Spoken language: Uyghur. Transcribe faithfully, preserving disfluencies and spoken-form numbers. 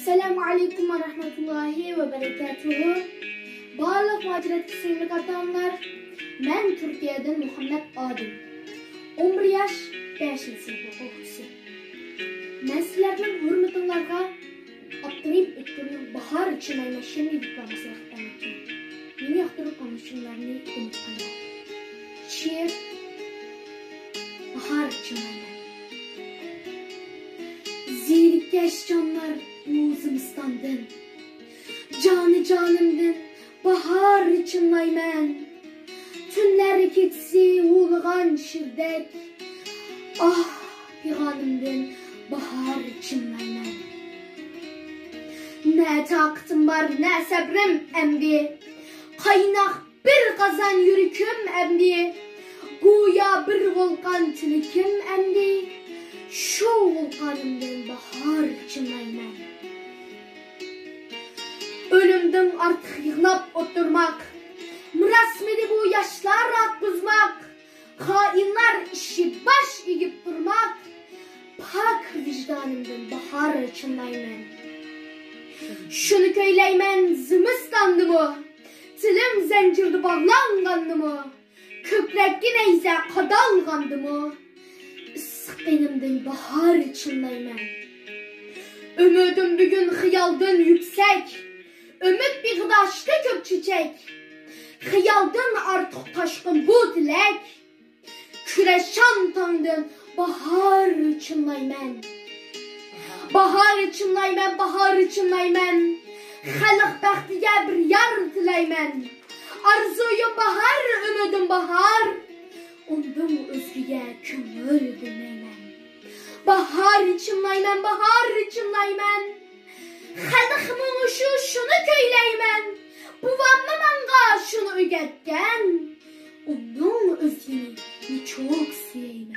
ئەسسالامۇ ئەلەيكۇم ۋە رەھمەتۇللاھى ۋە بەرىكاتۇھۇ. بارلىق مۇھاجىرەتكە سۆيۈملۈك ئاتا-ئانىلار، مەن تۈركىيەدىن مۇھەممەد ئادىل. ئون بىر ياش، بەشىنچى سىنىپ ئوقۇغۇچىسى. مەن سىلەرنىڭ ھۆرمىتىڭلارغا ئابدۇرېھىم ئۆتكۈرنىڭ باھار چىللايمەن شېئىرىنى ئېيتىپ بەرمەكچى بولدۇم. مېنى ياقتۇرۇپ ئاڭلىشىڭلارنى ئۈمىد قىلىمەن. شېئىر باھار چىللايمەن. زېرىككەچ جانلار بۇ زىمىستاندىن، جانى جانىمدىن باھار چىللايمەن. تۈنلەر كېچىسى ھۇۋلىغان شىردەك، ئاھ، پىغانىمدىن باھار چىللايمەن. نە تاقىتىم بار، نە سەبرىم ئەمدى، قايناق بىر قازان يۈرىكىم ئەمدى، گويا بىر ۋولقان تىلىكىم ئەمدى، شۇ ۋولقانىمدىن باھار چىللايمەن. ئۆلۈمدىن ئارتۇق يىغلاپ ئولتۇرماق، مىراسمىدى بۇ ياشلار ئاتقۇزماق، خائىنلار ئىشى باش ئېگىپ تۇرماق، پاك ۋىجدانىمدىن باھار چىللايمەن. شۇنى كۈيلەيمەن زىمىستاندىمۇ، تىلىم زەنجىردە باغلانغاندىمۇ، كۆكرەككە نەيزە قادالغاندىمۇ، ئىسسىق قېنىمدىن باھار چىللايمەن. ئۈمىدىم بۈگۈن خىيالدىن يۈكسەك، ئۈمىد بېغىدا ئاچتى كۆپ چېچەك، خىيالدىن ئارتۇق تاشقىن بۇ تىلەك. كۈرەش شانتاڭدىن باھار چىللايمەن. باھار چىللايمەن، باھار چىللايمەن. خەلق بەختىگە بىر يار تىلەيمەن. ئارزۇيۇم باھار، ئۈمىدىم باھار. ئۇندىن ئۆزگىگە كۆڭۈل بۆلمەيمەن. باھار چىللايمەن، باھار چىللايمەن. خەلقىممۇ شۇ، شۇنى كۈيلەيمەن. بوۋاممۇ ماڭا شۇنى ئۆگەتكەن. ئۇنىڭ ئۆزىنى نېچۇك سۆيەيمەن.